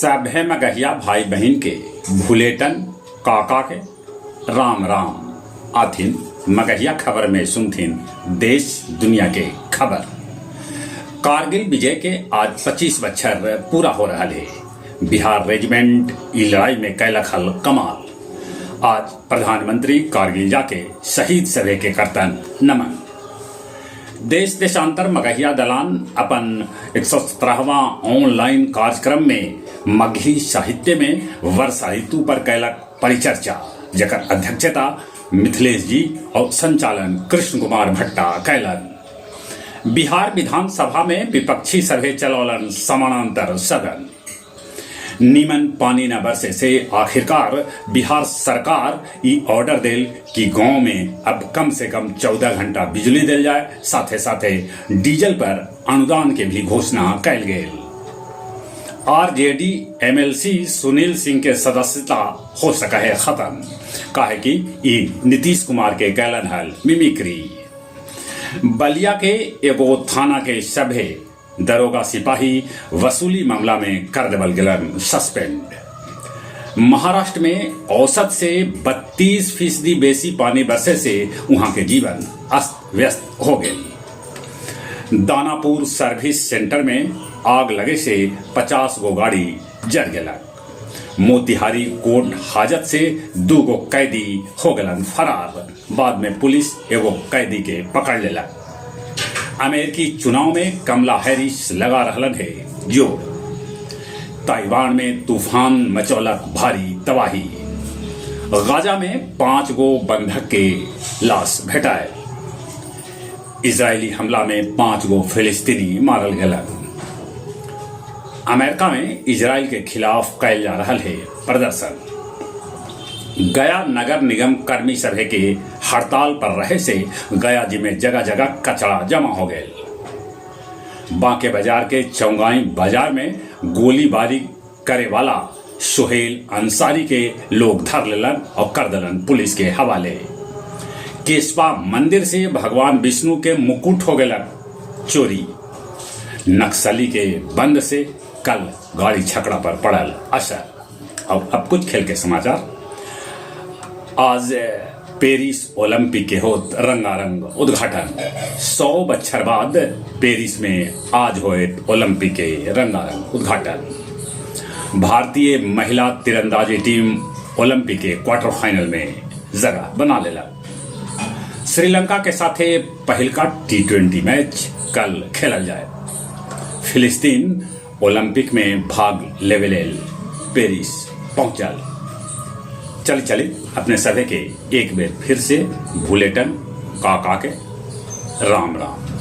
सभे मगहिया भाई बहिन के भुलेटन काका के राम राम। आथिन मगहिया खबर में सुनथिन देश दुनिया के खबर। कारगिल विजय के आज 25 बच्छर पूरा हो रहल हे। बिहार रेजिमेंट ई लड़ाई में कैलक हल कमाल। आज प्रधानमंत्री कारगिल जाके शहीद सभे के करतन नमन। देश देशांतर मगहिया दलान अपन 117वां ऑनलाइन कार्यक्रम में मगही साहित्य में वर्षा ऋतु पर कैलक परिचर्चा, जेकर अध्यक्षता मिथिलेश जी और संचालन कृष्ण कुमार भट्टा कैलन। बिहार विधानसभा में विपक्षी सभे चलौलन समानांतर सदन। नीमन पानी न बरसे से आखिरकार बिहार सरकार ई ऑर्डर देल कि गांव में अब कम से कम 14 घंटा बिजली देल जाए, साथे साथे डीजल पर अनुदान के भी घोषणा कैल गेल। आरजेडी एमएलसी सुनील सिंह के सदस्यता हो सका है खत्म, काहे कि ई नीतीश कुमार के कैलन हल मिमिक्री। बलिया के एगो थाना के सभे दरोगा सिपाही वसूली मामला में कर देवल गेलन सस्पेंड। महाराष्ट्र में औसत से 32 फीसदी बेसी पानी बरसे से वहां के जीवन अस्त व्यस्त हो गेल। दानापुर सर्विस सेंटर में आग लगे से 50 गो गाड़ी जर गेलक। मोतिहारी कोर्ट हाजत से 2 गो कैदी हो गेलन फरार। बाद में पुलिस एगो कैदी के पकड़ लेलक। अमेरिकी चुनाव में कमला हैरिस लगा रहलन है जोर। ताइवान में तूफान मचौलक भारी तबाही। गाजा में 5 गो बंधक के लाश भेटाए। इजरायली हमला में 5 गो फिलिस्तीनी मारल गेलन। अमेरिका में इजराइल के खिलाफ कैल जा रहा है प्रदर्शन। गया नगर निगम कर्मी सभे के हड़ताल पर रहे से गया जी में जगह जगह कचरा जमा हो गए। बांके बाजार के चौगाई बाजार में गोलीबारी करे वाला सुहेल अंसारी के लोग धर लेलन और कर दिलन पुलिस के हवाले। केशवा मंदिर से भगवान विष्णु के मुकुट हो गए चोरी। नक्सली के बंद से कल गाड़ी छकड़ा पर पड़ल असर। और अब कुछ खेल के समाचार। आज पेरिस ओलंपिक के होत रंगारंग उद्घाटन। 100 बच्छर बाद पेरिस में आज होए ओलंपिक के रंगारंग उद्घाटन। भारतीय महिला तीरंदाजी टीम ओलंपिक के क्वार्टर फाइनल में जगह बना लेला। श्रीलंका के साथे पहिलका T20 match कल खेलल जाए। फिलिस्तीन ओलंपिक में भाग लेवे लेल पेरिस पहुंचल। चल चले अपने सभे के एक बेर फिर से भुलेटन काका के राम राम।